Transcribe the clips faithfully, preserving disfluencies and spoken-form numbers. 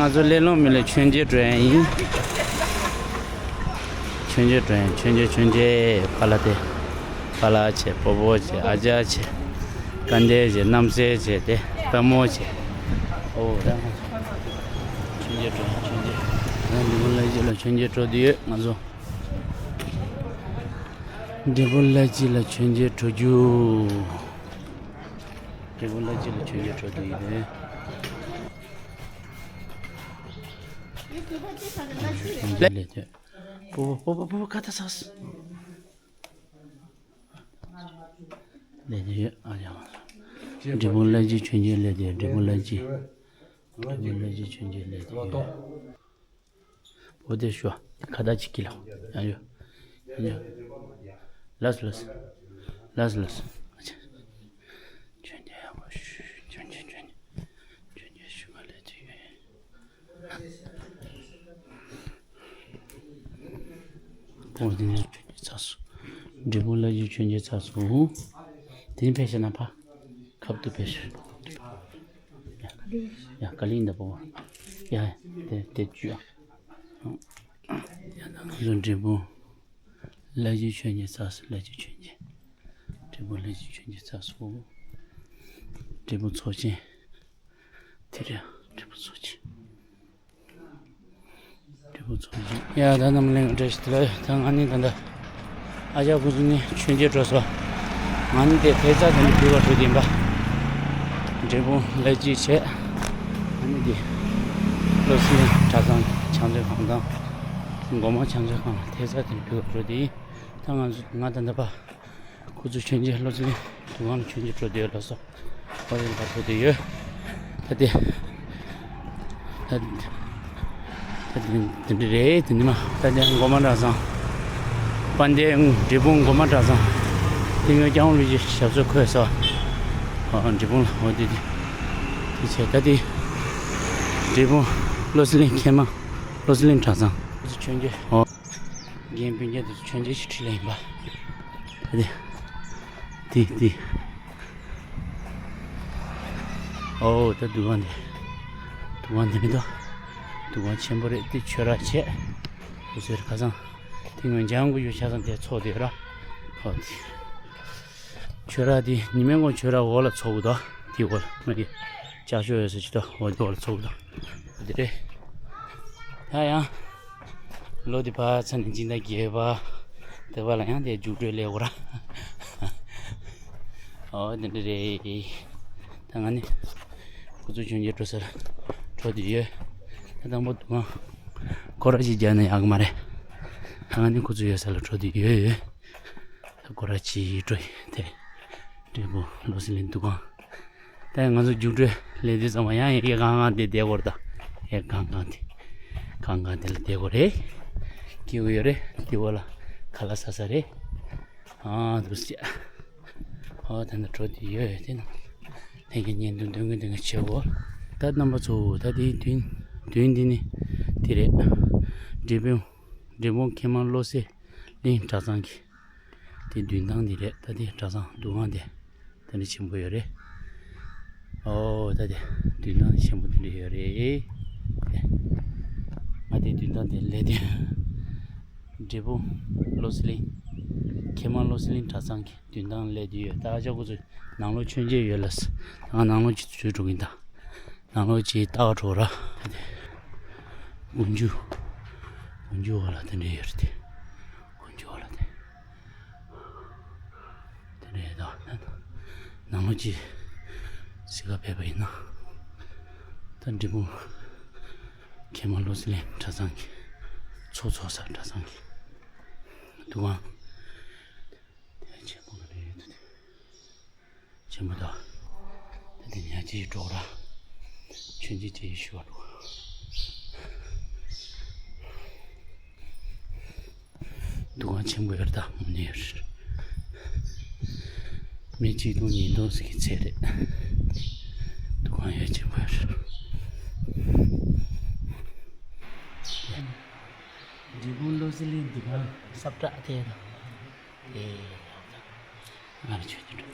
ང་ཚོ་སླེ་ལུང་མི་ལ་མཆོད་མཇལ་འགྲོ་ཡ་ཡིན། མཆོད་མཇལ་འགྲོ་ཡ་ཡིན། མཆོད་མཇལ་མཆོད་མཇལ། ཕ་ལ་དེ། ཕ་ལ་བྱས། སྤོ་བོ་བྱས། ཨ་ཅག་བྱས། དཀར་འདས་བྱས། རྣམ་གསལ་བྱས། དེ་དཔལ་མོ་བྱས། ཨོ་ད་ང་ཚོ་མཆོད་མཇལ་འགྲོ་ཡ། མཆོད་མཇལ། ང་འབྲས་སྤུངས་ལྷ་རྗེ་ལ་མཆོད་མཇལ་འགྲོ་བསྡད་ཡོད་ང་ཚོ། འབྲས་སྤུངས་ལྷ་རྗེ་ལ་མཆོད་མཇལ་འགྲོ་རྒྱུ། འབྲས་སྤུངས་ལྷ་རྗེ་ལ་མཆོད་མཇལ་འགྲོ་བསྡད་ཡོད། ལས་དོན། སྤོ་བོ་སྤོ་བོ་སྤོ་བོ་ཁ་ཏ་ཚ། ལས་དོན་ཡོད། ཨ་ཡ། འབྲས་སྤུངས་ལྷ་རྗེ་མཆོད་མཇལ་སླེབས་དེ། འབྲས་སྤུངས་ལྷ་རྗེ། འབྲས་སྤུངས་ལྷ་རྗེ་མཆོད་མཇལ་སླེབས་དེ་ཡོད། འོ་དེ་ཤོ་ཁ་བརྡ་ཅིག་གི་ལ་ཡང་ཡོད། ཡང་ཡོད། ལགས་སོ་ལགས་སོ། ལགས་སོ་ལགས་སོ། ཨ་ཅེ། མཆོད་མཇལ་ཡག་པོ་ཞུ། མཆོད་མཇལ་མཆོད་མཇལ། མཆོད་མཇལ་ཞུ་ག་ལས་དུས་ཡོད། ཁོང་དེ་ནས་མཆོད་མཇལ་ཚར་སོང་། འབྲས་སྤུངས་ལྷ་རྗེ་མཆོད་མཇལ་ཚར་སོང་། དེ་ནས་ཕེབས་ཤག་ན་ཕ། ཁབ་ཏུ་ཕེབས་ཤག་ཡ་ཡ་ག་ལིང་ད་པོ། ཡ་དེ་དེ་བཅུ་ཡ། ཡ་ད་ང་ཚོ་འབྲས་སྤུངས་ལྷ་རྗེ་མཆོད་མཇལ་ཚར་སོང་། ལྷ་རྗེ་མཆོད་མཇལ། འབྲས་སྤུངས་ལྷ་རྗེ་མཆོད་མཇལ་ཚར་སོང་། འབྲས་སྤུངས་ཚོགས་ཆེན། དེ་རེད། འབྲས་སྤུངས་ཚོགས་ཆེན། འབྲས་སྤུངས་ཚོགས་ཆེན། ཡ་ད་རྣམ་གླིང་བཀྲ་ཤིས་བདེ་ལེགས། ད་ང་ནི་ད་ལྟ་ཨ་ཅག་ཁོ་ཚོ་ནི་མཆོད་མཇལ་འགྲོ་སོང་། ང་ནི་དེ་ཐེབས་རྩ་དེ་འདྲ་ཕུལ་བར་འགྲོ་དེ་ཡིན་པ། འབྲས་སྤུངས་ལྷ་རྗེ་བྱས། ང་ནི་དེ་བློ་གསལ་གྲྭ་ཚང་ཕྱག་མཛོད་ཁང་དང་། སྒོ་མང་ཕྱག་མཛོད་ཁང་ལ་ཐེབས་རྩ་དེ་འདྲ་ཕུལ་བར་འགྲོ་དེ་ཡིན། ད་ང་ཚོ་ང་ད་ལྟ་ཕ། ཁོ་ཚོ་མཆོད་མཇལ་བློ་གསལ་གླིང་འདུ་ཁང་ལ་མཆོད་མཇལ་འགྲོ་བསྡད་ཡོད་ལགས་སོ། ཨོ་ཡིན་པ་འགྲོ་བསྡད་ཡོད། ད་དེ། ད་ད་དེ་དེ་འདྲ་རེད། དེ་ནི་མ་ད་དེ་སྒོ་མང་གྲྭ་ཚང་། དཔལ་ལྡན་འབྲས་སྤུངས་སྒོ་མང་གྲྭ་ཚང་། དེ་ངོས་ཀྱང་ལུས་ཀྱི་ཞབས་སོར་འཁོད་སོ། ཨོ་འབྲས་སྤུངས་ལ་ཨོ་དེ་དེ། དེ་བྱས་ད་དེ། འབྲས་སྤུངས་བློ་གསལ་གླིང་མཁལ་མ་བློ་གསལ་གླིང་གྲྭ་ཚང་། ཁོ་ཚོ་མཆོད་མཇལ་ཨོ། རྒན་སྤུན་ཀྱག་དེ་ཚོ་མཆོད་མཇལ་ཞིག་ཁྲིད་ལ་ཡིན་པ། དེ་དེ་དེ། ཨོ་ད་འདུ་ཁང་དེ། འདུ་ཁང་དེ་མི་འདུག་འདུ་ཁང་ཆེན་པོ་རེད། དེ་ཆོས་ར་བྱས། དེ་ཚོའི་ཁ་སང་དེ་སྔོན་འཇང་དགུ་ཡོད་ཆ་ཚང་དེ་ཚོགས་དེ་ར། ཨོ་དེ། ཆོས་ར་དེ་ཉི་མའི་གོང་ཆོས་ར་འོག་ལ་ཚོགས་གི་འདུག་དེ་འོག་ལ་ང་གི་ལྕགས་ཤོག་ཡོད་ས་ཅིག་འདུག་འོ་དེ་འོག་ལ་ཚོགས་གི་འདུག་འོ་དེ་རེད། ད་ཡང་། ལོ་འདི་བར་ཚ་ནས་སྤྱི་ཟླ་བརྒྱད་པ། འདི་བར་ལ་ཡང་དེ་རྒྱུགས་སྤྲོད་སླེབས་འོ་ར། ཨོ་དེ་འདྲ་རེད། ད་ང་ནི་ཁོ་ཚོ་མཆོད་མཇལ་འགྲོ་སར་འགྲོ་དུ་ཡོད། ད་དང་པོ་འདུ་ཁང་སྐོར་ར་ཅིག་རྒྱག་ན་ཡག་གི་མ་རེད། ད་ང་ནི་ཁོ་ཚོ་ཡོད་ས་ལ་འགྲོ་དུ་ཡོད་ཡོད། ད་སྐོར་ར་ཅིག་འགྲོ་ཡི་དེ། འབྲས་སྤུངས་བློ་གསལ་གླིང་འདུ་ཁང་། ད་ང་ཚོ་རྒྱུགས་སྤྲོད་ལས་དུས་ཙམ་པ་ཡང་ཡ་གང་གང་དེ་བསྡད་དགོས་རེད་ད། ཡ་གང་གང་དེ། གང་གང་དེ་ལ་བསྡད་དགོས་རེད། སྐྱིད་པོ་ཡོད་རེད། དེ་འོག་ལ་ཁ་ལག་ཟ་ས་རེད། ཨ་འདུག་སེ། ཨོ་ད་ནི་འགྲོ་དེ་ཡོད་ཡོད་དེ་ན། ལྷན་རྒྱས་བརྙན་ཐུང་སྟོན་གི་སྟོན་གི་བྱེད་དགོས། ད་རྣམ་པ་ཚོ་ད་དེའི་མདུན་མདུན་འདི་ནི་དེ་རེད། འབྲས་སྤུངས་འབྲས་སྤུངས་མཁལ་མ་བློ་གསལ་གླིང་གྲྭ་ཚང་གི་དེ་མདུན་ཐང་འདི་རེད། ད་དེ་གྲྭ་ཚང་འདུ་ཁང་དེ་དེ་འདྲ་ཆེན་པོ་ཡོད་རེད། ཨོ་ད་དེ་མདུན་ཐང་ཆེན་པོ་དེ་འདྲ་ཡོད་རེད། ང་དེ་མདུན་ཐང་དེ་ལས་དེ་འབྲས་སྤུངས་བློ་གསལ་གླིང་མཁལ་མ་བློ་གསལ་གླིང་གྲྭ་ཚང་གི་མདུན་ཐང་སླེབས་དུས་ཡོད། ད་ཨ་ཅག་ཁོ་ཚོ་ནང་ལོགས་མཆོད་མཇལ་ཡོད་ལ། ང་ནང་ལོགས་ཅིག་ཏུ་འགྲོ་གིན་ད། ནང་ལོགས་ཅིག་ལྟ་བ་འགྲོ་ར། དགུན་ཆུ། དགུན་ཆུ་འོག་ལ་དེ་འདྲ་ཡོད་རེད་དེ། དགུན་ཆུ་འོག་ལ་དེ། དེ་འདྲ་ཡོད་ད། ནང་ལོགས་ཅིག་གཟིགས་ག་ཕེབས་པ་ཡིན་ན། ད་འབྲས་སྤུངས་མཁལ་མ་བློ་གསལ་གླིང་གྲྭ་ཚང་གི་ཚོགས་འཚོགས་ས་གྲྭ་ཚང་གི་འདུ་ཁང་། དེ་ཆེན་པོ་ག་རེ་ཡོད་དེ། ཆེན་པོ་དང་། ད་དེ་ཉག་གཅིག་འགྲོ་ར། ཆུང་ཆུང་གཅིག་ཞུ་བ་འགྲོ། འདུ་ཁང་ཆེན་པོ་ཡོད་རེད་ད་དངོས་གནས་ཡོད་རེད། མི་གཅིག་སྟོང་ཉིས་སྟོང་ཟིག་གི་ཚད་རེད། འདུ་ཁང་ཡོད་ཆེན་པོ་ཡོད་རེད། འབྲས་སྤུངས་བློ་གསལ་གླིང་འདུ་ཁང་སབ་ཏྲ་དེ་དང་། ཨེ། ང་ལ་ཆོས་ཀྱི་འགྲོ།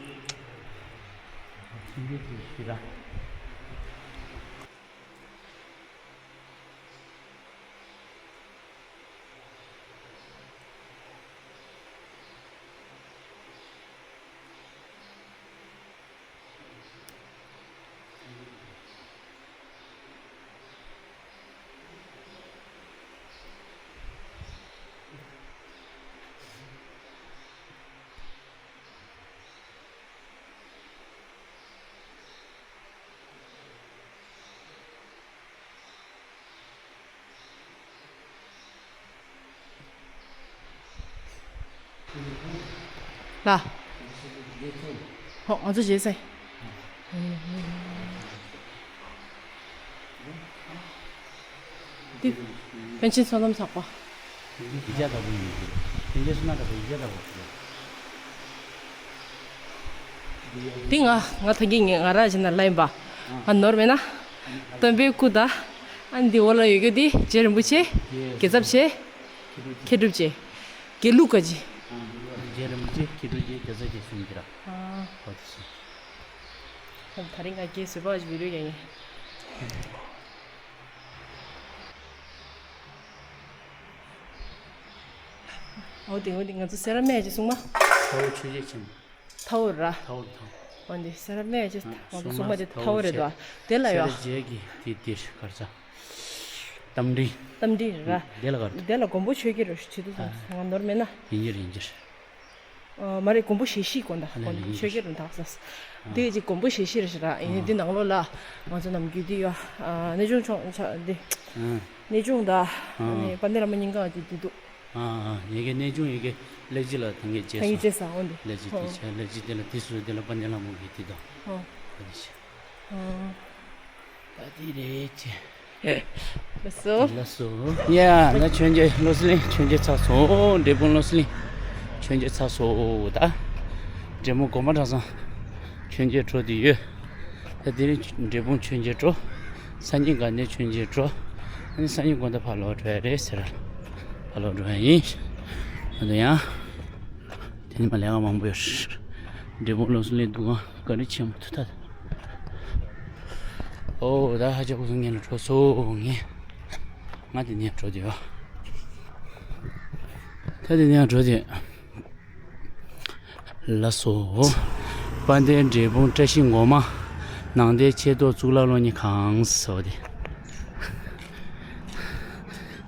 ཆུང་ཆུང་ཞིག་ཞུ་ར། ལ། ཧོ། ང་ཚོ་རྗེས་སེ། འདི། པཎ་ཆེན་བསོད་ནམས་ཚོགས་པ། ཡིག་ཆ་ལྟ་བུ་ཡིན། པཎ་ཆེན་བསོད་ནམས་ཚོགས་པ་ཡིག་ཆ་ལྟ་བུ། འདི་ང་ང་ད་གིན་ང་རང་བྱས་ན་ལ་ཡིན་པ། ཨ་ནོར་མེད་ན། སྟོན་པའི་སྐུ་དང་། ཨ་འདི་འོག་ལ་ཡོད་རྒྱུ་འདི་རྗེ་རིན་པོ་ཆེ། རྒྱལ་ཚབ་ཆེ། མཁས་གྲུབ་ཆེ། དགེ་ལུགས་ཀ་ཅི། རྗེ་རིན་པོ་ཆེ། མཁས་གྲུབ་ཆེ། རྒྱལ་ཚབ་ཆེ་གསུམ་གྱི་ར། ཨ། ཧོ་དེ་སོ། ད་རིང་ང་རྒྱལ་བཟོད་པ་ཅིག་བི་ཌིའོ་ཡང་ཡིན། འོ་དེ་འོ་དེ་ང་ཚོ་སེ་ར་སྨད་ཀྱི་སྲུང་མ། ཐའོ་ཆོས་རྗེ་ཆེན་པོ། ཐའོ་ར། ཐའོ་ཐའོ། འོ་དེ་སེ་ར་སྨད་ཀྱི་ང་ཚོ་སྲུང་མ་དེ་ཐའོ་རེད་དོ། དེ་ལ་ཡོད། སེ་ར་རྗེ་གི་དེ་དེ་གར་ས། རྟ་མགྲིན། རྟ་མགྲིན་ར། དེ་ལ་གར། དེ་ལ་མགོན་པོ་ཆོས་རྒྱལ་རེད་ཞུ་དུས་ང་ནོར་མེད་ན། ཡིན་གྱི་རེད་ཡིན་གྱི་རེད། ཨ་མ་རེད། མགོན་པོ་ཞལ་བཞི་དགོན་ད། ཨ་ལ་ལ་ཡིན་ཆོས་རྒྱལ་རུ་འདག་ས། ཨ་དེ་ཅིག་མགོན་པོ་ཞལ་བཞི་རེད་ཤི་ར། ཡིན་ཨ་འདི་ནང་ལོགས་ལ་ང་ཚོ་ནམ་རྒྱུན་འདི་ཡོད། ཨ་གནས་ཆུང་ཆུང་ཆ་འདི། ཨ་གནས་ཆུང་ད། ཨ་ནི་དཔལ་ལྡན་བླ་མ་སྙིང་ག་འདི་འདི་འདུག་ཨ་ཨ་ཡ་གི་གནས་ཆུང་ཡ་གི་ལེགས་སྤྱི་ལ་ཐང་གི་རྗེས་ཐང་གི་སོང་། རྗེས་ས་འོ་འདི། ལེགས་སྤྱི་དེ་ཨ་བྱས་ལེགས་སྤྱི་དེ་ལ་དེ་སུ་དེ་ལ་དཔལ་ལྡན་བླ་མ་གི་དེ་དང་། ཨ་ཨ་ནི་བྱས། ཨ། ད་དེ་རེད་ཅེ། ལགས་སོ། ལགས་སོ། ཡ་ད་མཆོད་མཇལ་བློ་གསལ་གླིང་མཆོད་མཇལ་ཚར་སོང་། འབྲས་སྤུངས་བློ་གསལ་གླིང་མཆོད་མཇལ་ཚར་སོང་། ད་འབྲས་སྤུངས་སྒོ་མང་གྲྭ་ཚང་མཆོད་མཇལ་འགྲོ་དེ་ཡོད། ད་དེ་རིང་འབྲས་སྤུངས་མཆོད་མཇལ་འགྲོ། སང་ཉིན་དགའ་ལྡན་མཆོད་མཇལ་འགྲོ། ཨ་ནི་སང་ཉིན་དགོང་དག་ཕར་ལོག་འགྲོ་ཡ་རེད་ཟེར། ཕར་ལོག་འགྲོ་ཡ་ཡིན། ད་དུང་ཡང་། དེ་ནི་མ་ལས་ཀ་མང་པོ་ཡོད། འབྲས་སྤུངས་བློ་གསལ་གླིང་འདུ་ཁང་བཀའ་དྲིན་ཆེན་པོ་ཐུགས་ཐག། ཨོ་ད་ཧ་ཅང་སྐུ་གཟུགས་ངན་ལ་འགྲོ་སོང་ངས། ང་དེ་ནས་འགྲོ་དེ་ཡོད། ད་དེ་ནས་འགྲོ་དེ། ལགས་སོ། དཔལ་ལྡན་འབྲས་སྤུངས་བཀྲ་ཤིས་སྒོ་མང་། ནང་བསྟན་ཆེ་མདོ་གཙུག་ལག་སློབ་གཉེར་ཁང་ཟེར་བ་དེ།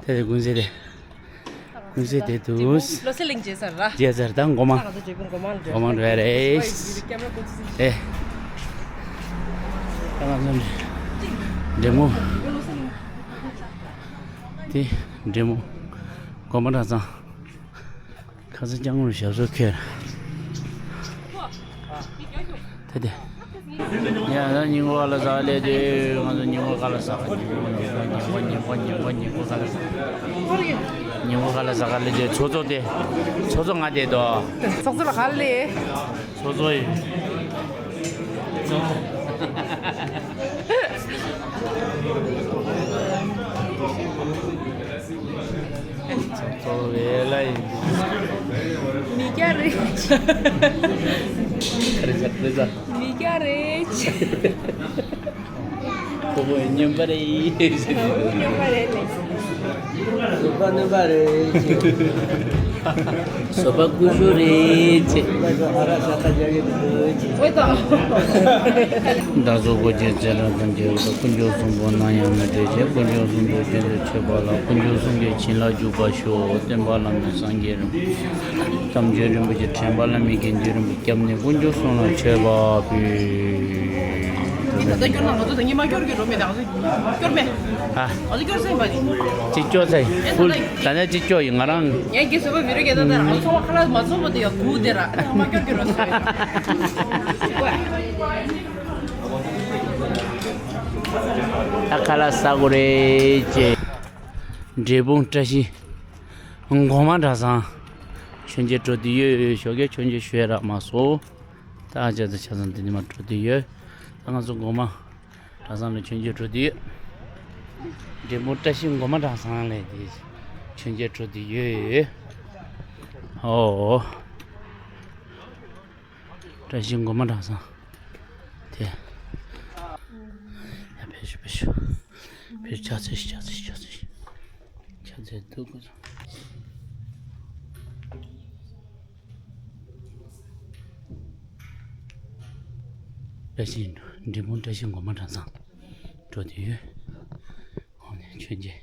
དེ་དེ་ཀུན་གསལ་དེ། ཀུན་གསལ་དེ་འདུག་བློ་གསལ་གླིང་རྗེས་ས་ར། རྗེས་ས་ར་ད་སྒོ་མང་། ད་ང་ཚོ་འབྲས་སྤུངས་སྒོ་མང་ལ་འགྲོ། སྒོ་མང་འགྲོ་ཡ་རེད། ཨེ། ད་ང་ཚོ་འབྲས་སྤུངས། དེ་འབྲས་སྤུངས་སྒོ་མང་གྲྭ་ཚང་། ཁ་སང་སྐྱབས་མགོན་ཞབས་སོར་ཁྱེར། ད་དེ། ཡ་ད་ཉིན་གུང་ཁ་ལག་ཟ་ག་སླེབས་དུས། ང་ཚོ་ཉིན་གུང་ཁ་ལག་ཟ་ག་ཉིན་གུང་ཉིན་གུང་ཉིན་གུང་ཉིན་གུང་ཉིན་གུང་ཉིན་གུང་ཉིན་གུང་ཁ་ལག་ཟ། ཉིན་གུང་ཁ་ལག་ཟ་ག་སླེབས་དུས་ཚོགས་གཙོ་དེ། ཚོགས་གཙོ་ང་དེ་དོ། ཚོགས་གཙོ་ལ་ག་ལ་སླེབས། ཚོགས་གཙོ་ཡིན། ཚོགས་གཙོ་ལ་ཡིན། མི་སྐྱ་རེད། ག་རེ་ཟ་ག་རེ་ཟ། མི་སྐྱ་རེད། ཁོ་བོ་སྨྱོན་པ་རེད། ཁོ་བོ་སྨྱོན་པ་རེད་ལས། བཟོད་པ་སྨྱོན་པ་རེད། བཟོད་པ་ཀུ་ཤུ་རེད། བཟོད་པ་ཧ་ར་ས་ཁ་རྒྱག་གི་འདུག་འོས་དང་། བདག་སོགས་སྒོ་འབྱེད་ཚེ་རབས་ཐམས་ཅད་དཀའ། དཀོན་མཆོག་གསུམ་པོ་ནམ་ཡང་མི་བྲལ་ཞིང་། དཀོན་མཆོག་གསུམ་པོ་རྒྱུན་དུ་མཆོད་པ་ལ། དཀོན་མཆོག་གསུམ་གྱི་བྱིན་རླབས་འཇུག་པར་ཤོག་སྟོན་པ་བླ་མེད་སངས་རྒྱས་རིན་པོ་ཆེ། དམ་ཆོས་རིན་པོ་ཆེ། དྲན་པ་བླ་མེད་དགེ་འདུན་རིན་པོ་ཆེ། སྐྱབས་གནས་དཀོན་མཆོག་གསུམ་ལ་མཆོད་པ་ཕུལ། ད་ལྟ་སྐྱོར་ན་ང་ཚོ་ད་ངས་མ་སྐྱོར་གྱི་རོ་མེད། ད་ང་ཚོ་སྐྱོར་མེད། ཨ། ང་ཚོ་སྐྱོར་སེམས་པ་ཅིག་ཅིག་སྐྱོར་ཚེ་ཕུལ། ད་ནས་ཅིག་སྐྱོར་ཡིན། ང་རང་ངས་ཀྱི་བཟོད་པ་མི་རུ་གེ་ད་ད་ང་ཚོ་ཚོང་བ་ཁ་ལག་མ་ཚོང་བ་དེ་ཡང་སྒུག་དེ་ར། ཨ་ད་ང་མ་སྐྱོར་གྱི་རོ་ཟེར། ད་ཁ་ལག་ཟ་དགོས་རེད་ཅེས། འབྲས་སྤུངས་བཀྲ་ཤིས་སྒོ་མང་གྲྭ་ཚང་མཆོད་མཇལ་འགྲོ་དུས་ཡོད། ཞོགས་ཀས་མཆོད་མཇལ་ཞུ་ཡ་རག་མ་སོང་། ད་ཨ་ཅག་ཚོ་ཆ་ཚང་འདི་ནས་མར་འགྲོ་དུས་ཡོད། ད་ང་ཚོ་སྒོ་མང་གྲྭ་ཚང་ལ་མཆོད་མཇལ་འགྲོ་དུས་ཡོད། འབྲས་སྤུངས་བཀྲ་ཤིས་སྒོ་མང་གྲྭ་ཚང་ལ་དེ་མཆོད་མཇལ་འགྲོ་དུས་ཡོད། ཨོ། བཀྲ་ཤིས་སྒོ་མང་གྲྭ་ཚང་། དེ། ཡ་ཕེབས་ཤོག་ཕེབས་ཤོག་ཕེབས་ཤོག་ཕྱག་འཚལ་ཤོག་ཕྱག་འཚལ་ཤོག་ཕྱག་འཚལ་ཤོག་ཕྱག་འཚལ་འདུག་གོ། བཀྲ་ཤིས་འབྲས་སྤུངས་བཀྲ་ཤིས་སྒོ་མང་གྲྭ་ཚང་འགྲོ་དུས་ཡོད། འོ་ནས་མཆོད་མཇལ་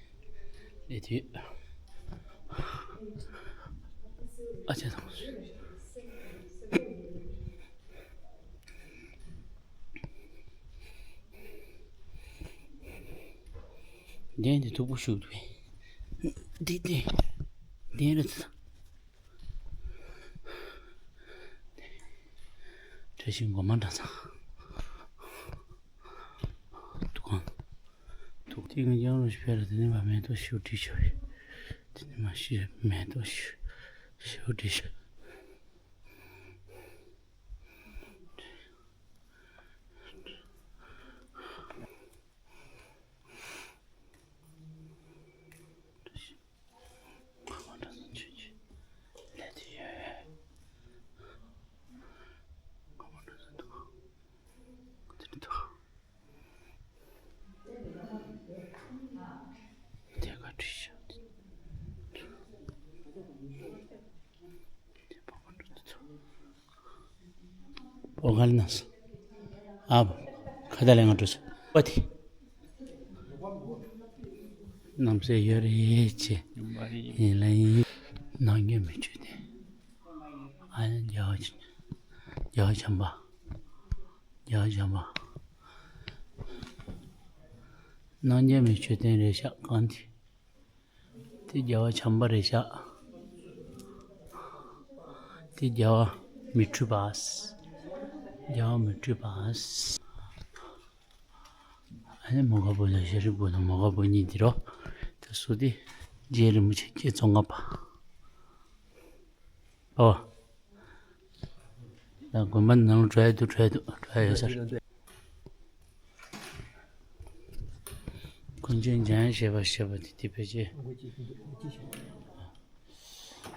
སླེབས་དུས་ཡོད། ཨ་ཅེ་དང་། གདན་དེ་མཐུག་པོ་ཞིག་འདུག་འདི་གདན། གདན་རེད་ད། བཀྲ་ཤིས་སྒོ་མང་གྲྭ་ཚང་། འདུ་ཁང་། འདུ་ཁང་། དེ་ངས་ཀྱང་རོ་ཞིག་ཕེབས་ར། དེ་ནས་མ་མེ་ཏོག་ཞུ་བྲིས་ཆོག་གི། དེ་ནས་མ་ཤི་མེ་ཏོག་ཞུ་ཞུ་བྲིས་ཆོག། པོ་ག་ལ་ན་སོང་། ཨ་བོ། ཁ་ད་ལེ་ང་འགྲོ་སོང་། པ་དེ། གནམ་སེ་ཡོད་རེད་ཅེ། ཡིན་ལ་ཡིན། ནང་སྐྱོན་མི་བྱུང་སྟེ། ཨ་ནི་རྒྱལ་བ་ཆེན། རྒྱལ་བ་བྱམས་པ། རྒྱལ་བ་བྱམས་པ། ནང་སྐྱོན་མི་བྱུང་སྟེ་རེད་ཤག་གང་དེ། དེ་རྒྱལ་བ་བྱམས་པ་རེད་ཤག། དེ་རྒྱལ་བ་མི་འཁྲུགས་པ། རྒྱལ་བ་མི་འཁྲུགས་པ། ཨ་ནི་མོ་ག་བུ་དང་ཤ་རི་བུ་དང་མོ་ག་བུ་གཉིས་འདི་རོ། དེ་སུ་དེ་རྗེ་རིན་པོ་ཆེ་རྗེ་ཙོང་ཁ་པ། ཨོ། ད་དགོན་པ་ནང་ལ་འགྲོ་ཡ་འདུག་འགྲོ་ཡ་འདུག་འགྲོ་ཡ་ཡོད་ས་རེད། དཀོན་མཆོག་འཇམ་དབྱངས་བཞད་པ་ཞེས་པ་དེ་དེ་ཕལ་ཆེར།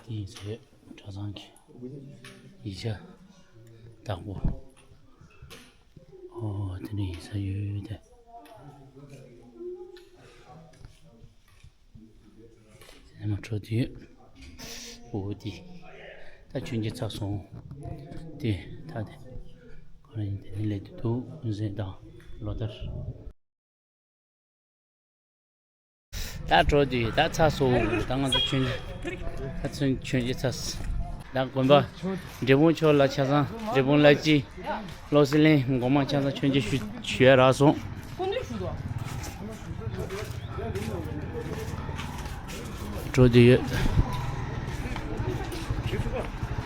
དེ་ཡིན་ས་ཡོད། གྲྭ་ཚང་གི་ཡིག་ཆ་བདག་པོ། ཨོ་དེ་འདྲ་ཡིན་ས་ཡོད་དེ། ཨ་མ་འགྲོ་དུས། འོ་དེ། ད་མཆོད་མཇལ་ཚར་སོང་། དེ་ད་དེ། ཁོ་རང་དེ་ནས་སླེབས་དུས་འདུག་ཀུན་གསལ་དང་ལོ་ལྟར། ད་འགྲོ་དུས་ད་ཚར་སོང་། ད་ང་ཚོ་མཆོད་མཇལ། ད་ཚུན་མཆོད་མཇལ་ཚར་སོང་། ད་དགོན་པ། འབྲས་སྤུངས་ཕྱོགས་ལ་ཆ་ཚང་། འབྲས་སྤུངས་བླ་སྤྱི། བློ་གསལ་གླིང་སྒོ་མང་ཆ་ཚང་མཆོད་མཇལ་ཞུ་ཞུ་ཡ་རག་སོང་། འགྲོ་དུས་ཡོད།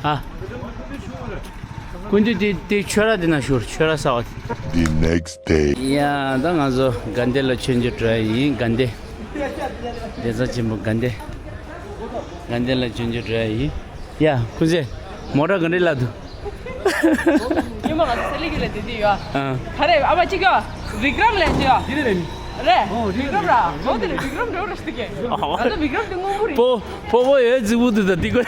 ཨ། སྐུ་མདུན་དེ་དེ་ཆོས་ར་དེ་ན་ཤོར། ཆོས་ར་ས་བ། The next day. ཡ་ད་ང་ཚོ་དགའ་ལྡན་ལ་མཆོད་མཇལ་འགྲོ་ཡ་ཡིན། དགའ་ལྡན། གདན་ས་ཆེན་པོ་དགའ་ལྡན། དགའ་ལྡན་ལ་མཆོད་མཇལ་འགྲོ་ཡ་ཡིན། ཡ་ཀུན་གསལ། མོ་ཊ་ག་འདྲ་ལ་འདུག་ཉི་མ་ང་ཚོ་སེ་ལི་གི་ལ་དེ་དེ་ཡོད། ཨ། ག་རེ་ཨ་མ་གཅིག་ཡོད། བི་ཀྲམ་ལ་འདི་ཡོད། དེ་རེད། རེད། ཨོ་དེ་བི་ཀྲམ་ར། ཨོ་དེ་ལ་བི་ཀྲམ་འགྲོ་ར་ཞིག་གི། ཨོ། ང་ཚོ་བི་ཀྲམ་དེ་སྔོན་པོ་རེད། པོ་པོ་པོ་ཡོད་རྫིག་པོ་འདུག་ད་དེ་ཀོ།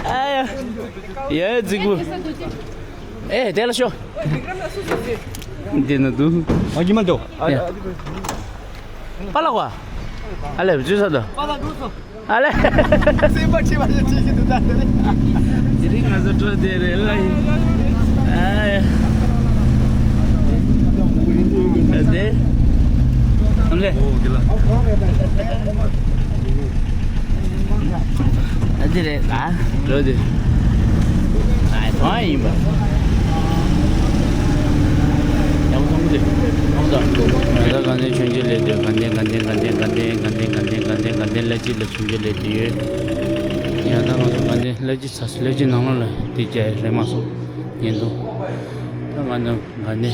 ཨ་ཡ། ཡོད་རྫིག་པོ། ཨེ་དེ་ལ་ཤོག་འདི་ན་འདུག་ཨ་ཉི་མ་འདུག་ཡ། པཱ་ལགས་པ། ཨ་ལས་བརྗོད་ས་དང་། པཱ་ལགས་འདུག་སོ། ཨ་ལས། སེམས་པ་ཆེ་བ་ཞིག་བྲིས་ཀྱི་འདུག་ད་དེ་རིང་ང་ཚོ་འགྲོ་བསྡད་རེད་ལ་ཡིན། ཨ་ཡ། ཨ་དེ། ཨ་ལས། ཨ་འདི་རེད་ཨ། འགྲོ་དུས། ཨ་ཐོང་ཡིན་པ། ཡང་སོང་དུས། ཡང་སོང་། ད་དགའ་ལྡན་མཆོད་མཇལ་སླེབས་དུས་དགའ་ལྡན་དགའ་ལྡན་བླ་སྤྱི་ལ་མཆོད་མཇལ་སླེབས་དུས་ཡོད། ཡང་ད་ང་ཚོ་དགའ་ལྡན་བླ་སྤྱི་ཚ་བླ་སྤྱི་ནང་ལོགས་ལ་དེ་རྒྱ་རེད་མ་སོང་། ཉན་དུ། ད་ང་ཚོ་དགའ་ལྡན།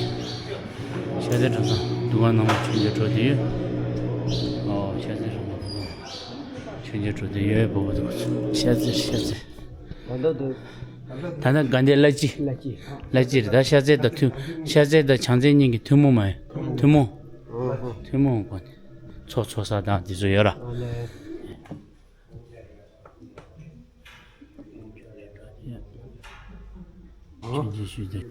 ཤར་རྩེ་གྲྭ་ཚང་འདུ་ཁང་ནང་མཆོད་མཇལ་འགྲོ་དུས་ཡོད། ཨོ་ཤར་རྩེ་གྲྭ་ཚང་འདུ་ཁང་། མཆོད་མཇལ་འགྲོ་དུས་ཡོད་པོ་པོ་འདུག་ཤར་རྩེ་ཤར་རྩེ། ད་ལྟ་འདུག་ད་ལྟ་དགའ་ལྡན་བླ་སྤྱི། བླ་སྤྱི། བླ་སྤྱི་རེད་ད། ཤར་རྩེ་དང་ཐུན། ཤར་རྩེ་དང་བྱང་རྩེ་གཉིས་ཀྱི་ཐུན་མོང་མ་ཡིན། ཐུན་མོང་། ཐུན་མོང་གོ་ནི། ཚོགས་ཚོགས་ས་དང་དེ་ཚོ་ཡོད་ར། ཨ་ལས། ཆོས་རྗེ་ཞུས་ཏེ།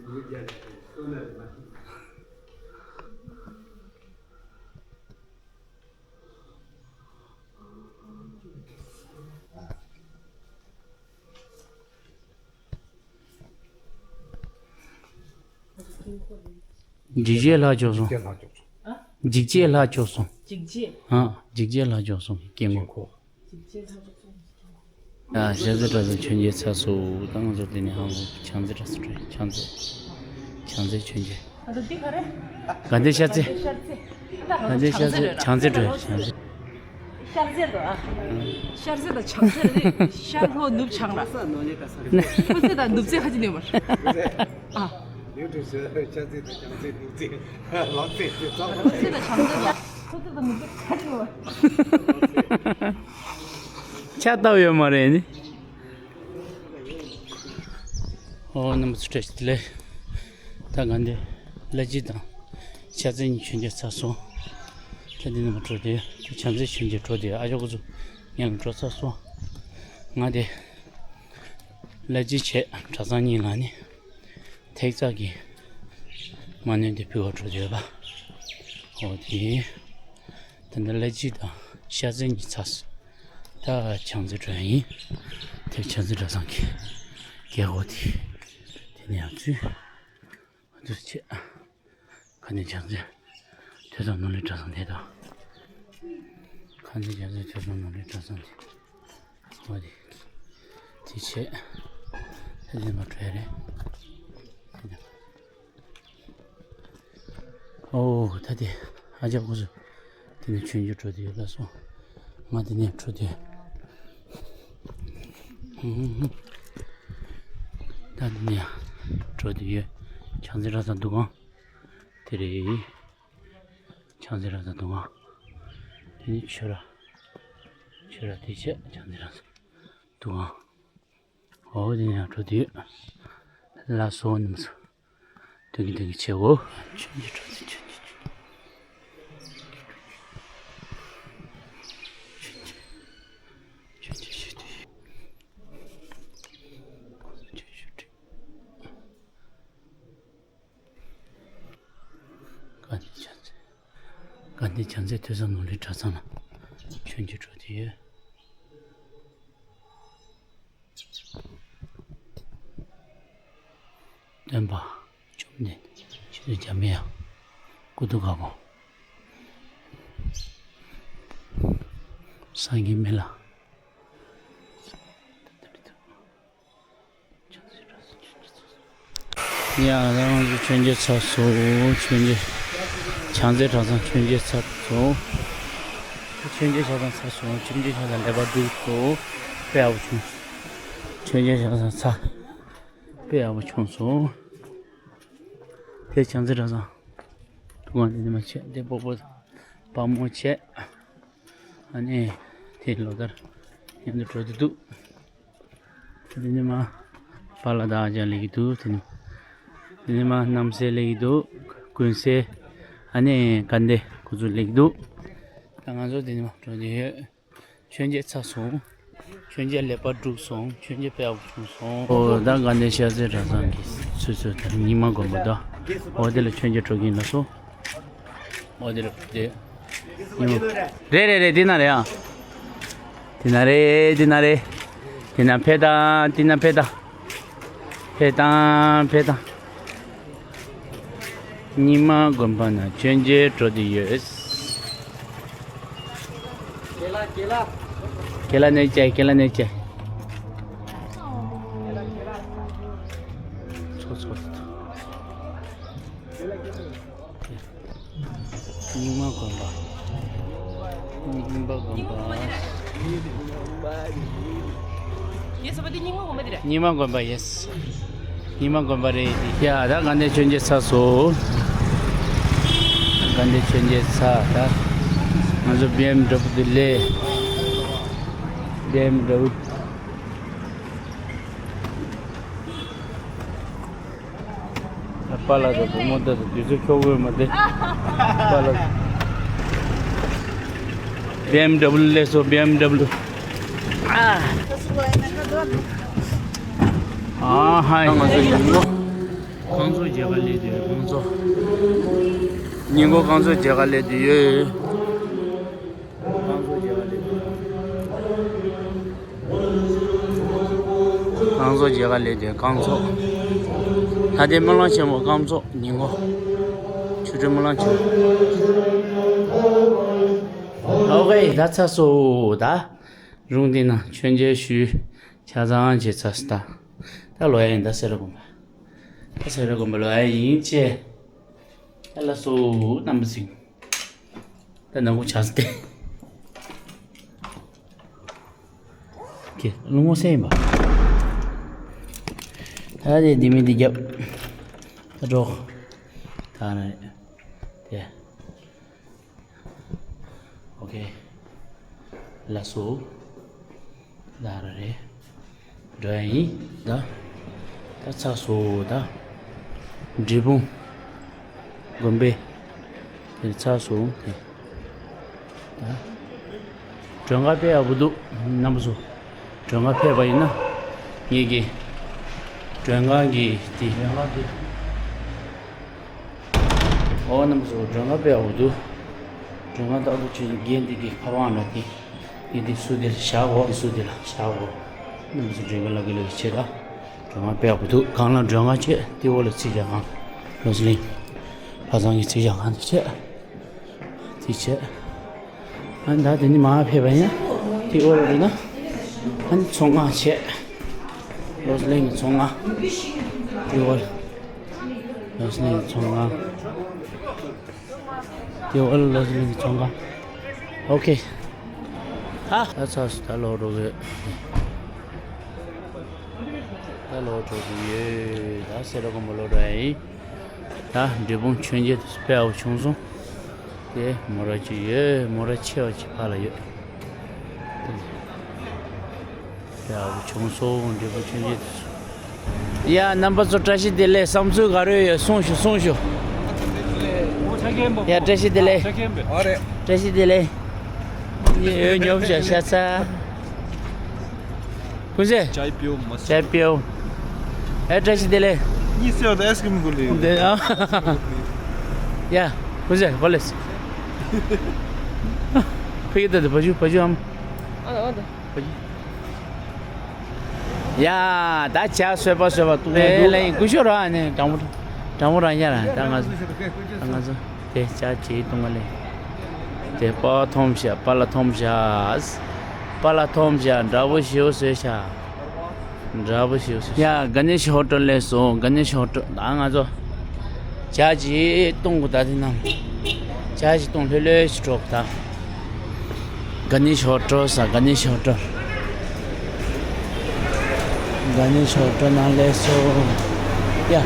འཇིགས་བྱེད་ལྷག་བྱུང་སོང་། འཇིགས་བྱེད་ལྷག་བྱུང་སོང་། འཇིགས་བྱེད། ཨ། འཇིགས་བྱེད་ལྷག་བྱུང་སོང་སྐྱེ་དངོས། ཡ་ཤར་རྩེ་གྲྭ་ཚང་མཆོད་མཇལ་ཚར་སོང་། ད་ང་ཚོ་དེ་ནས་ཧང་གོ་བྱང་རྩེ་གྲྭ་ཚང་འགྲོ། བྱང་རྩེ། བྱང་རྩེ་མཆོད་མཇལ། ང་ཚོ་འདི་ག་རེ། དགའ་ལྡན་ཤར་རྩེ། ད་ང་ཚོ་དགའ་ལྡན་ཤར་རྩེ་བྱང་རྩེ་འགྲོ་བྱང་རྩེ། ཤར་རྫེ་དང་། ཤར་རྫེ་དང་བྱང་རྫེ་རེད། ཤར་ལྷོ་ནུབ་བྱང་ར། ཤར་རྫེ་དང་ནུབ་རྫེ་ཁ་ཅིག་ནས་མར། ཨ། ལིའུ་ཀྲུའུ་ཞི་ཤར་རྫེ་དང་བྱང་རྫེ་ནུབ་རྫེ། ལྷོ་རྫེ་དང་བྱང་རྫེ་ལ། ལྷོ་རྫེ་དང་ནུབ་རྫེ་ཁ་ཅིག་ནས་མར། ཆ་ལྟ་ཡོད་མ་རེད་ནི། ཨོ་རྣམ་པ་ཚོ་བཀྲ་ཤིས་བདེ་ལེགས། ད་ག་འདི་ལྷ་རྗེ་དང་ཤར་རྫེ་གཉིས་མཆོད་མཇལ་ཚར་སོང་། ད་འདི་ནས་མར་འགྲོ་དུས་ད་བྱང་རྫེ་མཆོད་མཇལ་འགྲོ་དུས་ཨ་ཅག་ཁོ་ཚོ་ངའི་ལ་འགྲོ་ཚར་སོང་། ང་དེ་ལྷ་རྗེ་བྱས་གྲྭ་ཚང་གཉིས་ལ་ནི་ཐེག་ཚག་གི་མ་ཎི་འདི་ཕུལ་བར་འགྲོ་དུས་པ། ཨོ་དེ། ད་ནི་ལྷ་རྗེ་དང་ཤར་རྫེ་གཉིས་ཚར་སོང་། ད་བྱང་རྫེ་འགྲོ་ཡ་ཡིན། དེ་བྱང་རྫེ་གྲྭ་ཚང་གི་རྒྱལ་སྒོ་དེ། དེ་ནས་ཡང་ཚུར་འདུག་བྱས། ཁ་ནས་བྱང་རྫེ་ཐོས་བསམ་ནོར་གླིང་གྲྭ་ཚང་དེ་དང་། ཁ་ནས་བྱང་རྫེ་ཐོས་བསམ་ནོར་གླིང་གྲྭ་ཚང་དེ། འོ་དེ། དེ་བྱས། ད་དེ་མར་འགྲོ་ཡ་རེད། ཨོ་ད་དེ་ཨ་ཅག་ཁོ་ཚོ་དེ་ནས་མཆོད་མཇལ་འགྲོ་དུས་ཡོད་ལ་སོང་། ང་དེ་ནས་འགྲོ་དུས། ད་དེ་ནས་འགྲོ་དུས་ཡོད། བྱང་རྫེ་གྲྭ་ཚང་འདུ་ཁང་དེ་རེད། བྱང་རྫེ་གྲྭ་ཚང་འདུ་ཁང་། དེ་ནས་ཆོས་ར། ཆོས་ར་དེ་བྱས་བྱང་རྫེ་གྲྭ་ཚང་འདུ་ཁང་། འོ་དེ་ནས་ཡང་འགྲོ་དུས། ལ་སོ་ནམ་སོ། དུ་གི་དུ་གི་ཆེ་བོ། ཆུན་གྱི་གྲོ་ཚིགས་ཆུན་གྱི་ཆུན། ཆུན་གྱི་ཆུན་གྱི་ཆུན་གྱི། དགའ་ལྡན་བྱང་རྩེ། དགའ་ལྡན་བྱང་རྩེ་ཐོས་བསམ་ནོར་གླིང་གྲྭ་ཚང་ལ་མཆོད་མཇལ་འགྲོ་དུས་ཡོད། སྟོན་པ་བཅོམ་ལྡན་རྗེ་བཙུན་འཇམ་དཔལ་དབྱངས། སྐུ་གདུང་དཀར་པོ། སངས་རྒྱས་མི་ལ། ཡ་ད་ང་ཚོ་མཆོད་མཇལ་ཚར་སོང་། མཆོད་མཇལ། བྱང་རྩེ་གྲྭ་ཚང་མཆོད་མཇལ་ཚར་སོང་། མཆོད་མཇལ་ཆ་ཚང་ཚར་སོང་། མཆོད་མཇལ་ཆ་ཚང་ལེགས་པར་འགྲུབ་སོང་། དཔེ་ཡག་པོ་བྱུང་། མཆོད་མཇལ་ཆ་ཚང་ཚར། དཔེ་ཡག་པོ་བྱུང་སོང་། དེ་བྱང་རྩེ་གྲྭ་ཚང་། ཐུགས་ཁང་དེ་ནས་མར་ཆས་དེ་སྤོ་བོ་དཔའ་མོ་བྱས། ཨ་ནི་དེ་ལོ་ལྟར་མཉམ་དུ་འགྲོ་དུ་འདུག་དེ་ནས་མར་པཱ་ལགས་དང་ཨ་ཅག་སླེབས་ཀྱི་འདུག་དེ་ནས་དེ་ནས་མར་རྣམ་སྲས་སླེབས་ཀྱི་འདུག་ཀུན་གསལ། ཨ་ནི་དགའ་ལྡན་ཁོ་ཚོ་སླེབས་ཀྱི་འདུག་ད་ང་ཚོ་དེ་ནས་མར་འགྲོ་གི་ཡོད། མཆོད་མཇལ་ཚར་སོང་། མཆོད་མཇལ་ལེགས་པར་གྲུབ་སོང་། མཆོད་མཇལ་དཔེ་ཡག་པོ་བྱུང་སོང་། ཨོ་ད་དགའ་ལྡན་ཤར་རྩེ་གྲྭ་ཚང་གི་ཚུལ་ཚུལ་དང་རྙིང་མ་དགོན་པ་དང་། ཨོ་དེ་ལ་མཆོད་མཇལ་འགྲོ་གི་ཡིན་ལགས་སོ། ཨོ་དེ་ལ་དེ། རེད་རེད་རེད། འདི་ན་རེད་ཨ། འདི་ན་རེད། འདི་ན་རེད། འདི་ན་ཕེབས་དང་། འདི་ན་ཕེབས་དང་། ཕེབས་དང་། ཕེབས་དང་། རྙིང་མ་དགོན་པ་ནང་མཆོད་མཇལ་འགྲོ་དུས་ཡོད། ཀེ་ལ་ནས་བཅད། ཀེ་ལ་ནས་བཅད། ཚོ་ཚོ། རྙིང་མ་དགོན་པ། རྙིང་པ་དགོན་པ། ཡེ་ས་པ་འདི་རྙིང་མ་དགོན་པ་འདི་རེད། རྙིང་མ་དགོན་པ་ཡེ་ས། རྙིང་མ་དགོན་པ་རེད། ཡ་ད་དགའ་ལྡན་མཆོད་མཇལ་ཚར་སོང་། དགའ་ལྡན་མཆོད་མཇལ་ཚར། ད་ང་ཚོ་བི་ཨེམ་ཌབ་ལིའུ་དེ་ལས། བི་ཨེམ་ཌབ་ལིའུ། པཱ་ལགས་དང་བུ་མོ་དེ་ཚོ་དུས་ཚོད་འཁྱོག་དགོས་མ་དེ། པཱ་ལགས། བི་ཨེམ་ཌབ་ལིའུ་སླེབས་སོང་། བི་ཨེམ་ཌབ་ལིའུ། ཨ། ཨ་ཧའི། ང་ཚོ་ཉིན་གུང་རྐང་ཚོགས་མཇལ་ཁ་སླེབས་དུས་ཡོད། རྐང་ཚོགས། ཉིན་གུང་རྐང་ཚོགས་མཇལ་ཁ་སླེབས་དུས་ཡོད། རྐང་ཚོགས་མཇལ་ཁ་སླེབས་དུས། རྐང་ཚོགས་མཇལ་ཁ་སླེབས་དུས་རྐང་ཚོགས། ད་ལྟའི་སྨོན་ལམ་ཆེན་མོ་རྐང་ཚོགས་ཉིན་གུང་། ཆོ་འཕྲུལ་སྨོན་ལམ་ཆེན་མོ། ཨོ་ཁེ། ད་ཚར་སོང་། ད་རུང་འདི་ན་མཆོད་མཇལ་ཞུས། ཆ་ཚང་བྱས་ཚར་སོང་། ད་ད་ལོག་ཡ་ཡིན། ད་སེ་ར་དགོན་པ། ད་སེ་ར་དགོན་པ་ལོག་ཡ་ཡིན་ཅེ། ད་ལགས་སོ་རྣམ་པ་ཚོ། ད་ནང་ཁུག་ཆགས་སོང་སྟེ། ཀྱེ། ལུང་མོ་སེ་ཡིན་པ། ད་དེ་འདི་མི་འདི་རྒྱབ། ད་འགྲོ། ད་ན་རེད། དེ། ཨོ་ཁེ། ལགས་སོ། ད་ར་རེད། འགྲོ་ཡ་ཡིན། ད། ད་ཚར་སོང་ད། འབྲས་སྤུངས། དགོན་པའི། དེ་ཚར་སོང་དེ། ད། མགྲོན་ཁང་དཔེ་ཡག་པོ་འདུག་རྣམ་པ་ཚོ། མགྲོན་ཁང་ཕེབས་པ་ཡིན་ན། ངེད་ཀྱི། མགྲོན་ཁང་གི་དེ། མགྲོན་ཁང་དེ། ཨོ་རྣམ་པ་ཚོ། མགྲོན་ཁང་དཔེ་ཡག་པོ་འདུག་མགྲོན་ཁང་ལྟ་བུ་ཆེ་རྒན་དེ་གི་ཁ་པར་ནང་དེ། ངེད་དེ་སུ་དེ་ལ་བཞག་གོ་དེ་སུ་དེ་ལ་བཞག་གོ་རྣམ་པ་ཚོ་མགྲོན་ཁང་ལ་གི་ལ་གི་ཆེ་ད། མགྲོན་ཁང་དཔེ་ཡག་པོ་འདུག་སྒང་ལ་མགྲོན་ཁང་བྱས། དེ་འོག་ལ་རྩིས་རྒྱག་ཁང་། བློ་གླིང་། ཕ་བཟང་གི་རྩིས་རྒྱག་ཁང་དེ་བྱས། དེ་བྱས། ཨ་ད་དེ་ནི་མ་ཕེབས་པ་ཡིན། དེ་འོག་ལ་འགྲོ་ན། ཨ་ནི་ཚོང་ཁང་བྱས། བློ་གླིང་གི་ཚོང་ཁང་། དེ་འོག་ལ། བློ་གླིང་གི་ཚོང་ཁང་། དེ་འོག་ལ་བློ་གླིང་གི་ཚོང་ཁང་། ཨོ་ཁེ། ཨ། ད་ཚར་སོང་། ད་ལོག་འགྲོ་གི་ཡོད། ད་ལོག་འགྲོ་གི་ཡོད། ད་སེ་ར་སྒོ་མོ་ལོག་འགྲོ་ཡ་ཡིན། ད་འབྲས་སྤུངས་མཆོད་མཇལ་དེ་ཚོ་དཔེ་ཡག་པོ་བྱུང་སོང་། དེ་མོ་ར་ཅིག་ཡོད། མོ་ར་ཆེ་བ་ཅིག་ཕར་ལ་ཡོད། དཔེ་ཡག་པོ་བྱུང་སོང་། འབྲས་སྤུངས་མཆོད་མཇལ་དེ་ཚོ། ཡ། རྣམ་པ་ཚོ་བཀྲ་ཤིས་བདེ་ལེགས། བསམ་ཚུལ་ག་རེ་ཡོད། གསུངས་ཤོག་གསུངས་ཤོག་ཡ། བཀྲ་ཤིས་བདེ་ལེགས། བཀྲ་ཤིས་བདེ་ལེགས། ཡོད་ཉོབ་ཤ་ཤ་ཚ། ཀུན་ཟེ། चाय पियो मस्त। चाय पियो। ཨེ། བཀྲ་ཤིས་བདེ་ལེགས། ये से होता है आइसक्रिम को ले। ཡ། ཀུན་ཟེ་གོ་ལེ། ཕ་གི་ད་ད་བ་ཇུ་བ་ཇུ་ཨམ། ཨ་ཨ་ད། བ་ཇུ། ཡ། ད་ཇ་བཟོས་པ་བཟོས་པ་འདུག་ཨེ་ལེ། ཀུ་ཤོ་ར་ནི་དྲང་མོ་དྲང་མོ་རང་ཡ་ར། ད་ང་ཚོ་ད་ང་ཚོ་དེ་ཇ་ཇི་བཏུང་བ་ལེ། དེ་པ་ཐོམ་ཤ། པ་ལ་ཐོམ་ཤ། པ་ལ་ཐོམ་ཤ། འདྲ་པོ་ཞིའོ་བཟོས་ཤ། འདྲ་པོ་ཞིའོ་བཟོས་ཤ། ཡ། ག་ནེ་ཤ་ཧོ་ཊལ་ལས་སོང་། ག་ནེ་ཤ་ཧོ་ཊལ། ད་ང་ཚོ་ཇ་ཇི་བཏུང་གོ་ད་དེ་ནང་ཇ་ཇི་བཏུང་ལྷོད་ལྷོད་ཞིག་འགྲོ་གོ་ད། ག་ནེ་ཤ་ཧོ་ཊལ་ས། ག་ནེ་ཤ་ཧོ་ཊལ། ག་ནེ་ཤ་ཧོ་ཊལ་ནང་ལས་སོ། ཡ།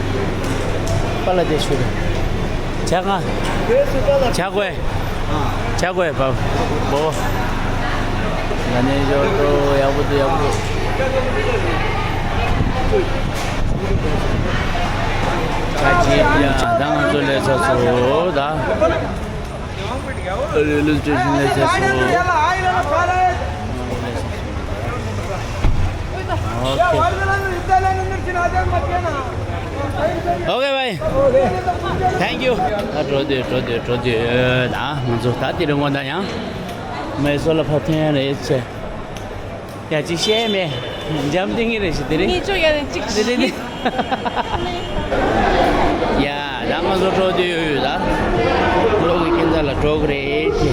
པ་ལ་དེ་ཤུ་རེ། ཇ་ང་། ཇ་གོས། ཇ་གོས་པ། བོ། ག་ནེ་ཤ་ཧོ་ཊལ་ཡག་པོ་འདུག་ཡག་པོ་འདུག་ཇ་ཇི་ཡ། ད་ང་ཚོ་ལས་ཚ་སོ་ད། रेलवे स्टेशन ले से सो। ओके। ओके भाई। Thank you. ད་འགྲོ་དུས་འགྲོ་དུས་འགྲོ་དུས་ད་ང་ཚོ་ད་དེ་རིང་ངོ་ད་ཡང་མེ་སོ་ལ་ཕར་ཐོན་ཡ་རེད་ཆེ། ཡ་གཅིག་བཤད་མེད། འཇམ་ཐིང་ངེ་རེ་ཞིག་དེ་རེད། ངེད་ཚོ་ཡ་རེ་གཅིག་དེ་རེད་དེ། ཡ་ད་ང་ཚོ་འགྲོ་དུས་ད་གློག་གི་ཁྱིམ་ཚང་ལ་འགྲོ་གི་རེད་ཅེ།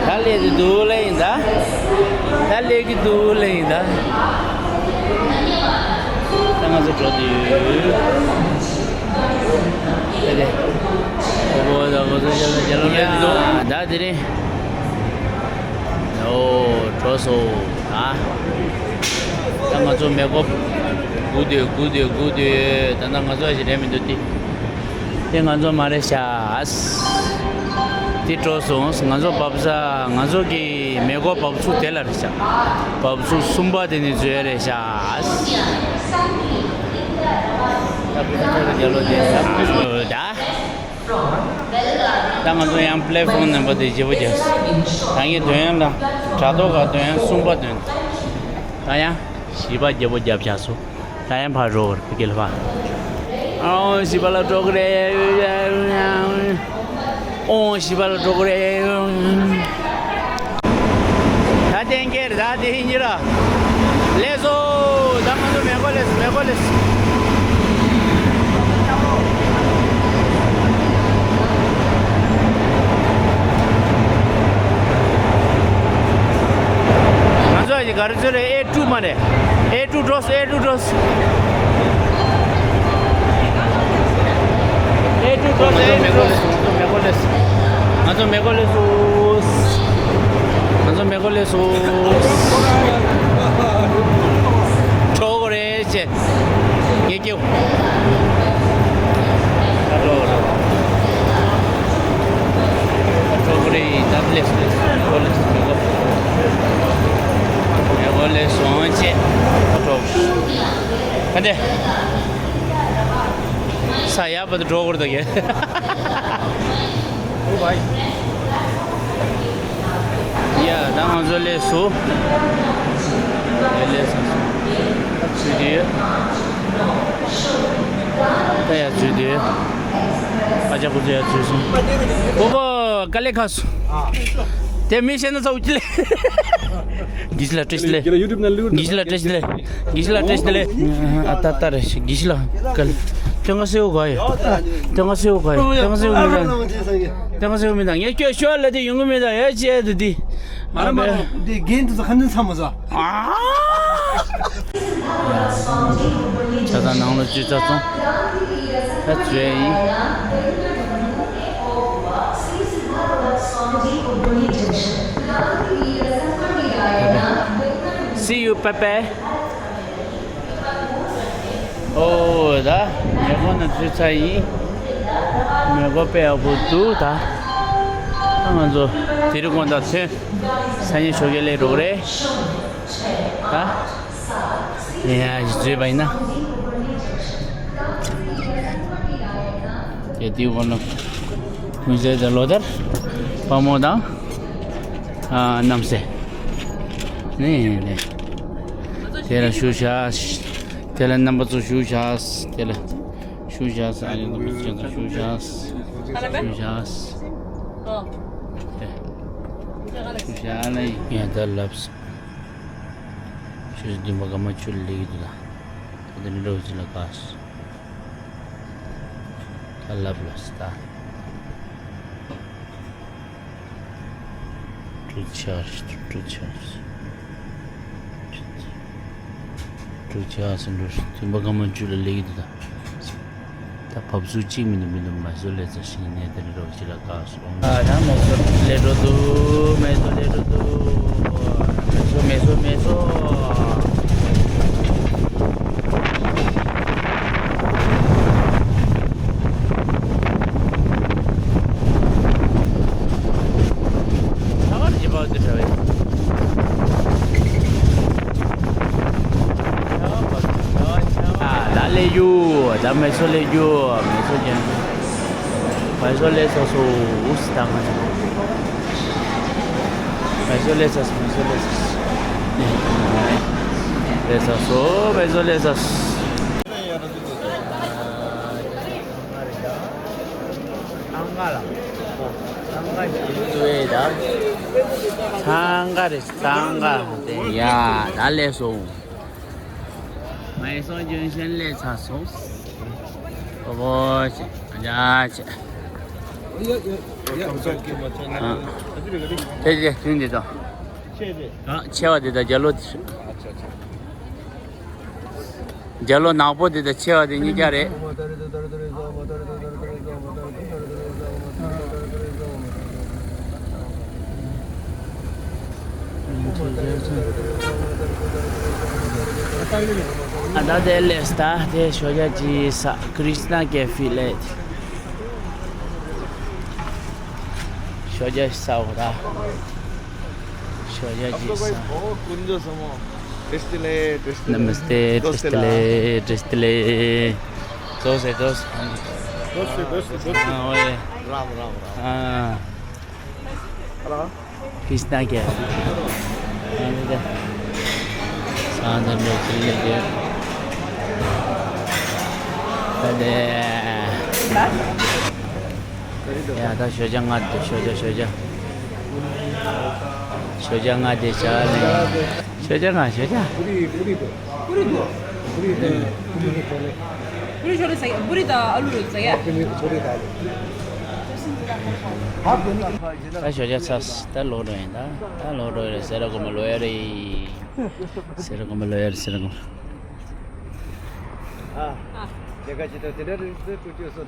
ད་སླེབས་ཀྱི་འདུག་ལེ་ཡིན་ད། ད་སླེབས་ཀྱི་འདུག་ལེ་ཡིན་ད། ད་ང་ཚོ་འགྲོ་དུས། ད་དེ་རིང་། ཨོ། གྲོ་སོ། ཨ། ད་ང་ཚོ་མེ་འཁོར་སྒུག་སྡོད་སྒུག་སྡོད་སྒུག་སྡོད། ད་ལྟ་ང་ཚོ་ཞིག་རེད་མི་འདུག་སྟེ། དེ་ང་ཚོ་མ་རེད་ཤག་དེ་འགྲོ་སོང་། ང་ཚོ་བབས་ས། ང་ཚོ་གི་མེ་འཁོར་བབས་ཚུགས་དེ་ལ་རེད་ཤག་བབས་ཚུགས་གསུམ་པ་དེ་ནས་འཛུལ་ཡ་རེད་ཤག་ད་ང་ཚོ་ཡང་པླེ་ཕོམ་རྣམ་པ་དེ་བརྗེ་པོ་བརྒྱབ། ད་ངས་འདོན་ཡ་ལ་དྲ་ཐོག་ག་འདོན་ཡ་གསུམ་པ་འདོན། ད་ཡང་བཞི་པ་བརྗེ་པོ་བརྒྱབ་བཞག་སོང་། ད་ཡང་ཕར་འགྲོ་བར་ཕ་གི་ལ་ཕར། ཨོ་བཞི་པ་ལ་འགྲོ་གི་རེད། ཨོ་བཞི་པ་ལ་འགྲོ་གི་རེད། ད་གཏན་འཁེལ་རེད། ད་དེ་ཧིན་གྱི་ར། ལེགས་སོ། ད་ང་ཚོ་མེ་འཁོར་ལེགས་སོ། མེ་འཁོར་ལེགས་སོ། ང་ཚོ་ཡི་ག་རེ་ཚོ་རེད། ཨེ་ཊུ་མ་རེད། ཨེ་ཊུ་འགྲོ་སོང་། ཨེ་ཊུ་འགྲོ་སོང་། ཨེ་ཊུ་འགྲོ་སོང་། ཨེ་ཊུ་འགྲོ་སོང་། མེ་འཁོར་ལེགས་སོ། ང་ཚོ་མེ་འཁོར་སླེབས་སོང་། ང་ཚོ་མེ་འཁོར་སླེབས་སོང་། འགྲོ་དགོས་རེད་ཅེས། ངས་སྐྱེའོ། ད་འགྲོ་རེད། ད་འགྲོ་དགོས་རེད། ད་སླེབས་སོང་། མེ་འཁོར་སླེབས་སོང་། མེ་འཁོར། མེ་འཁོར་སླེབས་སོང་ཅེས། ད་འགྲོ། ག་འདྲ། ས་ཡག་པོ་འགྲོ་དགོས་རེད་ད་གས། ཡ། ད་ང་ཚོ་སླེབས་སོང་། ཡ། སླེབས་སོང་། ཚུར་དེ། ད་ཡ་ཚུར་དེ། ཨ་ཅག་ཁོ་ཚོ་ཡ་ཚུར་སོང་། པོ་པོ་དཀའ་ལས་ཁག་སོང་། དེ་མི་ཤེས་ན་ཚ་འུ་ཅི་ལས། དགེ་བཤེས་ལགས་བཀྲ་ཤིས་བདེ་ལེགས། དགེ་བཤེས་ལགས་བཀྲ་ཤིས་བདེ་ལེགས། དགེ་བཤེས་ལགས་བཀྲ་ཤིས་བདེ་ལེགས། ཨ་ད་ལྟ་རེད། དགེ་བཤེས་ལགས་བཀའ་ལས། སྟོན་ཁ་གསལ་པོ་གོ་ཡོད། སྟོན་ཁ་གསལ་པོ་གོ་ཡོད། སྟོན་ཁ་གསལ་པོ་མི་འདུག་སྟོན་ཁ་གསལ་པོ་མི་འདུག་ངས་ཁྱོད་ཤོག་ལ་དེ་ཡོང་གི་མི་འདུག་ཡ་ཅེ་དུ་དེ། མ་ར་མ་ར་དེ་རྒན་དུ་ཁ་འདོན་ཚ་མོ་ཟ། ད་ལྟ་ནང་ལོ་བཅུ་རྩ་གསུམ། ད་བཟོས་ཡིན། See you, Pepe. ཨོ་ད་མེ་འཁོར་ནང་ཚུད་ཚར་ཡིན། མེ་འཁོར་དཔེ་ཡག་པོ་འདུག་ད་ད་ང་ཚོ་དེ་རིང་དགོང་དག་ཐོན། སང་ཉིན་ཞོགས་ཀས་སླེབས་འགྲོ་གི་རེད། ད་ཡ་ཡ་བཟོས་པ་ཡིན་ན། དེ་དུས་གོ་ནོ། ཀུན་གསལ་དང་ལོ་ལྟར། དཔའ་མོ་དང་། ཨ་རྣམ་སྲས། ནས་ནས། དེ་ལ་བཞུགས་བཞག་དེ་ལ་རྣམ་པ་ཚོ་བཞུགས་བཞག་དེ་ལ་བཞུགས་བཞག་ཨ་ནི་ཚོ་བཞུགས་བཞག་བཞུགས་བཞག་བཞུགས་བཞག་ལ་ཡིན། ཡ་ད་ལབ་སོང་། ཆུ་ཚོད་བདུན་པ་སྐར་མ་བཅུ་ལ་སླེབས་ཀྱི་འདུག་ད་དེ་ནི་རོགས་ཅི་ལ་དགའ་སོང་། ད་ལབ་ལ་སི་ད། Truth Church, Truth Church. Truth Church འགྲོ། བདུན་པ་སྐར་མ་བཅུ་ལ་སླེབས་ཀྱི་འདུག་ད་བབས་ཚུགས་གཅིག་མི་འདུག་མི་འདུག་མེ་སོར་སླེབས་ཚར་ཤིང་ནས་དེ་ནི་རོགས་ཅི་ལ་དགའ་སོང་། ཨ་ད་མེ་སོར་སླེབས་འགྲོ་འདུག་མེ་སོར་སླེབས་འགྲོ་འདུག་མེ་སོར་མེ་སོར་མེ་སོར། ད་ལས་རྒྱུ། ད་མེ་སོར་སླེབས་རྒྱུ། མེ་སོར་རྒྱུ། མེ་སོར་སླེབས་སོ་སོ་འུ་སི་ད་ང་། མེ་སོར་སླེབས་སོ་སོ། མེ་སོར་སླེབས་སོ་སོ། སླེབས་སོ་སོ། མེ་སོར་སླེབས་སོ་སོ། ཚང་ག་རེད། ཚང་ག་དེ་ཡ་ད་སླེབས་སོང་། མེ་སོར་ལྗོན་ཤིང་སླེབས་ཚར་སོང་། ཨོ་བོ་ཆེ་ཨ་ཅག་ཆེ། ཨ་དེ་དེ་དེ་དེ་དང་། ཨ་ཆེ་བ་དེ་དང་རྒྱ་ལོ་དེ། རྒྱ་ལོ་ནག་པོ་དེ་དང་ཆེ་བ་དེ་གཉིས་ཀ་རེད། ཨ་ད་དེ་ལས་ད་དེ་ཞོ་རྒྱ་ཅི་ས་ཀྲིཤ་ན་ཀེ་ཧྥེ་ལས། ཞོ་རྒྱ་ཞིག་ཟ་འོ་ད། ཞོ་རྒྱ་ཅི་ས། ཀུན་མཛོད་ཟེར་མོ། བཀྲ་ཤིས་བདེ་ལེགས། བཀྲ་ཤིས་བདེ་ལེགས། ནམ་སྟེ། བཀྲ་ཤིས་བདེ་ལེགས། བཀྲ་ཤིས་བདེ་ལེགས། ཏོག་ཙེ་ཏོག་ཙེ། ཏོག་ཙེ་ཏོག་ཙེ་ཏོག་ཙེ། ཨ་ཨོ་ཡེ། རབ་རབ་རབ། ཨ། ཧ་ལོ། ཀྲིཤ་ན་ཀེ། ཨ་ནི་ད། ས་འདི་འདྲ་ཅིག་ལས་དེ། ད་དེ། ཡ་ད་ཞོ་རྒྱ་ང་དེ་ཞོ་རྒྱ་ཞོ་རྒྱ། ཞོ་རྒྱ་ང་དེ་བྱ་ལེ། ཞོ་རྒྱ་ང་ཞོ་རྒྱ། ད་ཞོ་རྒྱ་ཚར་ད་ལོག་འགྲོ་ཡིན་ད། ད་ལོག་འགྲོ་ཡིན་ཟེར་ར་གོ་མ་ལོ་ཡ་རེད། ཟེར་ར་གོ་མ་ལོ་ཡ་རེད་ཟེར་ར་གོ་མ། དེ་ག་ཅི་ད་དེ་འདྲ་རེད་ཟེར་ཁུ་ཅོ་སོ།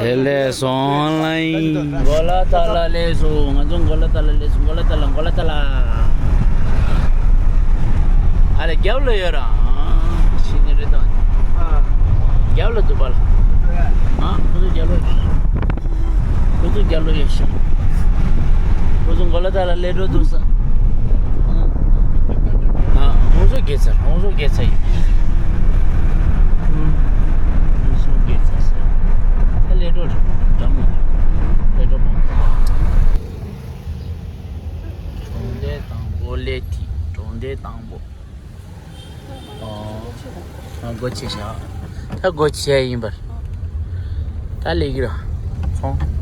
དེ་ལས་སོང་ལ་ཡིན། གོ་ལ་ཏ་ལ་ལས་སོ། ང་ཚོ་གོ་ལ་ཏ་ལ་ལས་སོ། གོ་ལ་ཏ་ལ་གོ་ལ་ཏ་ལ། ཨ་རེ་རྒྱབ་ལ་ཡོད་ར། ཤི་ནི་རེད་དང་། རྒྱབ་ལ་འདུག་པ་ལ། ཨ་ཁོ་ཚོ་རྒྱབ་ལ། ཁོ་ཚོ་རྒྱབ་ལ་ཡོད་ཤི། ཁོ་ཚོ་གོ་ལ་ཏ་ལ་ལས་འགྲོ་འདུག་ས། ཨ། ཧོང་ཟོ་དགེ་ཚར། ཧོང་ཟོ་དགེ་ཚར་ཡིན། ཧོང་ཟོ་དགེ་ཚར་ས། ད་ལས་འགྲོ་འགྲམ་ལ་ལས་འགྲོ་མང་། གྲོང་སྡེ་དང་པོ་ལས་ཏི། གྲོང་སྡེ་དང་པོ། ཨོ། ཨ་སྒོ་ཕྱེ་བཞག་ད་སྒོ་ཕྱེ་ཡིན་པར། ད་ལས་ཀྱི་ར། ཚོང་།